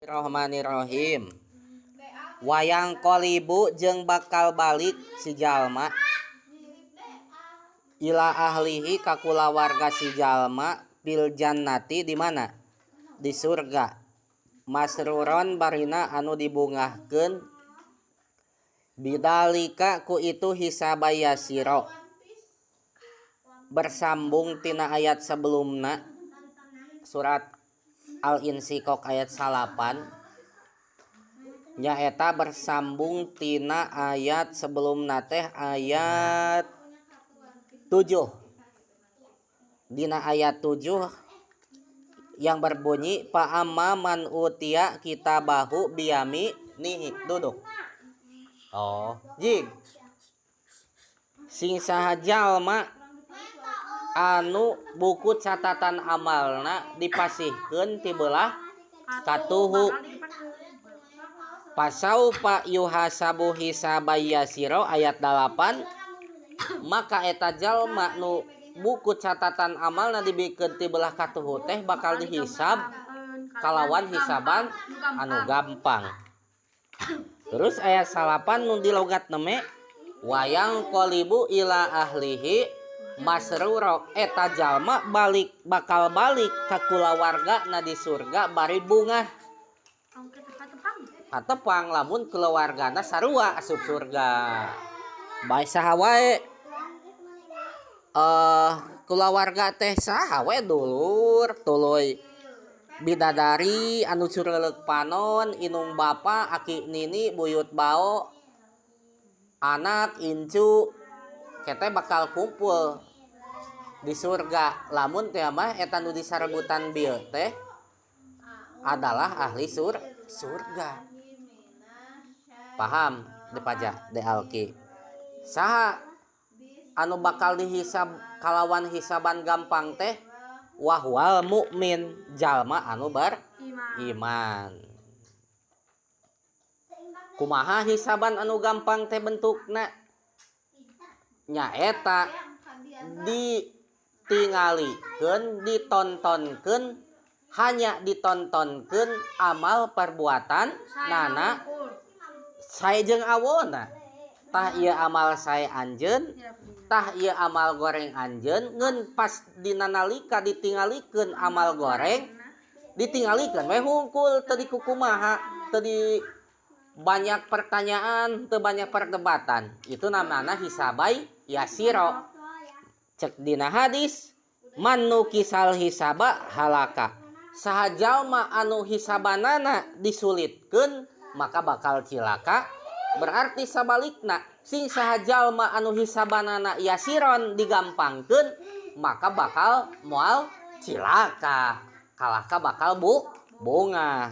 Bismillahirrahmanirrahim. Wayanqalibu jeung bakal balik si jalma ila ahlihi ka kulawarga si jalma fil jannati di mana? Di surga. Masruron barina anu dibungahkeun bidzalika ku itu hisaban yasiro. Bersambung tina ayat sebelumna surat Al-Insyiqaq ayat 9 nyaeta bersambung tina ayat sebelumna teh ayat 7. Dina ayat 7 yang berbunyi fa amma man utiya kitabahu biyaminihi. Duduk. Oh, jig. Sing saha jalma anu buku catatan amalna dipasihkeun ti beulah katuhu fasaufa yuhasabu hisaban yasiro ayat 8, maka eta jalma nu buku catatan amalna dibikeun ti beulah katuhu teh bakal dihisab kalawan hisaban anu gampang. Terus ayat 9 nu dilogat neme wayanqalibu ila ahlihi masruro, eta jalma balik bakal balik ka kulawarga na di surga bari bungah katepang lamun keluargana sarua asup surga. Bae saha wae, kulawarga teh saha we, dulur tuluy bidadari anu cureuleuk panon, indung bapa, aki nini, buyut bao, anak incu kete bakal kumpul di surga lamun teh mah eta nu disarebutan bieu teh adalah ahli surga. Paham dipaja de alki saha anu bakal dihisab kalawan hisaban gampang teh? Wahwal mukmin, jalma anu beriman. Kumaha hisaban anu gampang teh bentukna? Nyaeta ditingalikeun, ditontonkeun, hanya ditontonkeun amal perbuatan nana sae jeung awona. Tah, ieu amal sae anjeun, tah ieu amal goreng anjeun. Ngeun pas dina nalika ditingalikeun amal goreng, ditingalikeun we hungkul, teu dikukumaha, teu di banyak pertanyaan, teu banyak perdebatan. Itu namana hisaban yasiro. Cek dina hadis man nukisal hisaba halaka, saha jalma anu hisabanana disulitkeun maka bakal cilaka. Berarti sabalikna, sing saha jalma anu hisabanana yasiron, digampangkeun, maka bakal moal cilaka, kalahka bakal bungah.